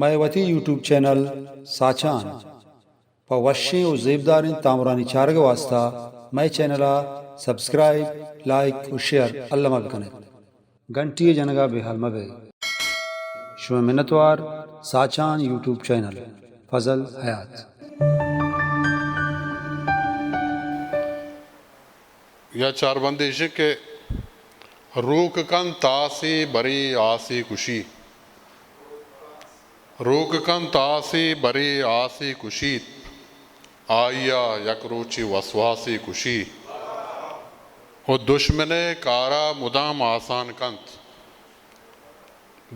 مئے وتی YouTube channel ساچان پہ وشیں و زیبداریں تامرانی چارگ ء واستہ مئے چینل ء سبسکرائب، لائک و شیئر الما بکن ات۔ گھنٹی ء جنگ ء بے حال مہ بئے۔ شمئے منتوار، ساچان یوٹیوب چینل، فضل حیات۔ یا چاربندے ایش کہ روک کنت آسے برے آسے کشی۔ روک کنت آسے برے آسے کشیت، آئی ء یک روچے وسواسے کشی۔ و دشمن ء کار ء مدام آسان کنت۔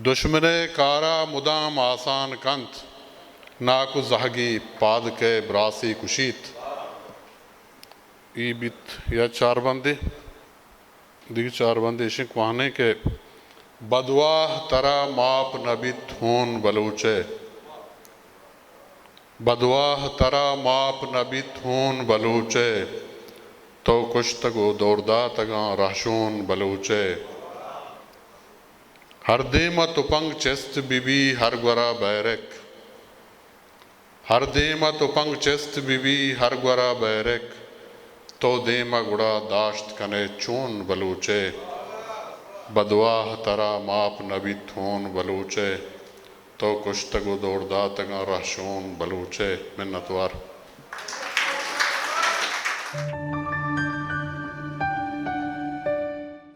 دشمن ء کار ء مدام آسان کنت، ناکو زہگے پاد کئے براسے کشیت۔ ای بیت یا چاربندے۔ دگہ چاربندے ایش انت کوہنیں کہ بدواہ ترا ماپ نہ بیت ہون بلوچ ء۔ بدواہ ترا ماپ نہ بیت ہون بلوچ ء۔ تو کشتگ و دور داتگاں رہشون بلوچ ء۔ ہر دیم ء تپنگ چست بہ بی ہر گورا بیرک۔ ہر دیم ء تپنگ چست بہ بی ہر گورا بیرک، تو دیم ء گڑا داشت کن ئے چون بلوچ ء؟ بدواہ ترا ماپ نہ بیت ہون بلوچ ء، تو کشتگ و دور داتگاں رہشون بلوچ ء۔ منتوار۔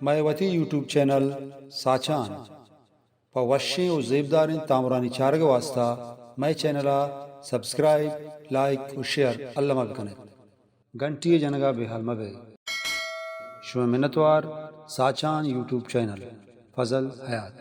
مئے وتی یوٹیوب چینل ساچان پہ وشیں و زیبداریں تامرانی چارگ ء واستہ مئے چینل ء سبسکرائب، لائک و شیئر الما بکن ات۔ گھنٹی ء جنگ ء بے حال مہ بئے۔ شمئے منتوار، ساچان یوٹیوب چینل، فضل حیات۔